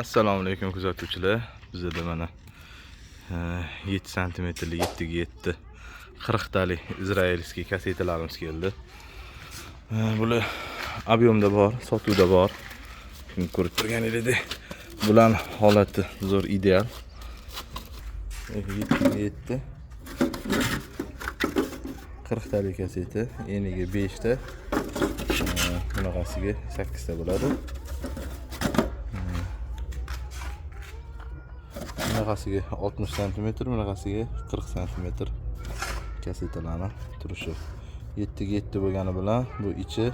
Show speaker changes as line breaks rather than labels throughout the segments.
Assalomu alaykum kuzatuvchilar. Bizda mana 7 santimetrli 7 ga 7 40 talik израильский kassetalarimiz keldi. Bular объем da bor, sotuvda bor. Shuni ko'rib turganingizdek, bularning holati zo'r, ideal. 7 ga 7 40 talik kasseta, eniga 5 ta, bunaqasiga 8 ta bo'ladi. Bunaqasiga 60 santimetr, bunaqasiga 40 santimetr kassetalarni turishi. 7 ga 7 bo'lgani bilan bu ichi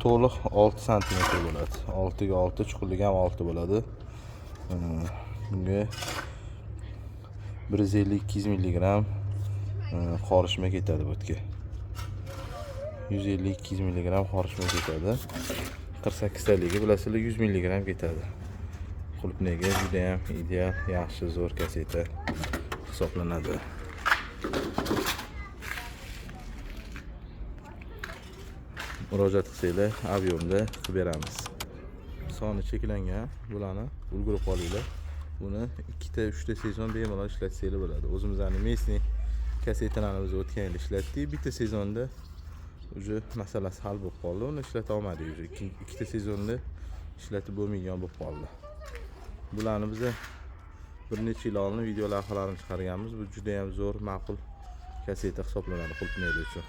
to'liq 6 santimetr bo'ladi. 6 ga 6, chuqurligi ham 6 bo'ladi. Bunga 150-200 milligramm qorishma ketadi bu yerga. 150-200 milligramm qorishma ketadi. 48 taligi bilasizlar 100 milligramm ketadi. Qulupnayga juda ham ideal, yaxshi, zo'r kasseta hisoblanadi. Murojaat qilsanglar, объем da qilib beramiz. Soni cheklangan, bularni ulgurib qolinglar. Buni 2 ta, 3 ta sezon bemalol ishlatsanglar bo'ladi. O'zimizning местный kassetalarni biz o'tgan yil ishlatdik. Bitta sezonda уже masalasi hal bo'lib qoldi. Uni ishlata olmadik уже. Ikkita sezonda ishlatib bo'lmaydigan bo'lib qoldi. Bularni biza bir necha yil oldin video lavhalarini chiqarganmiz. Bu juda ham zo'r, ma'qul kasseta hisoblanadi qulupnaylar uchun.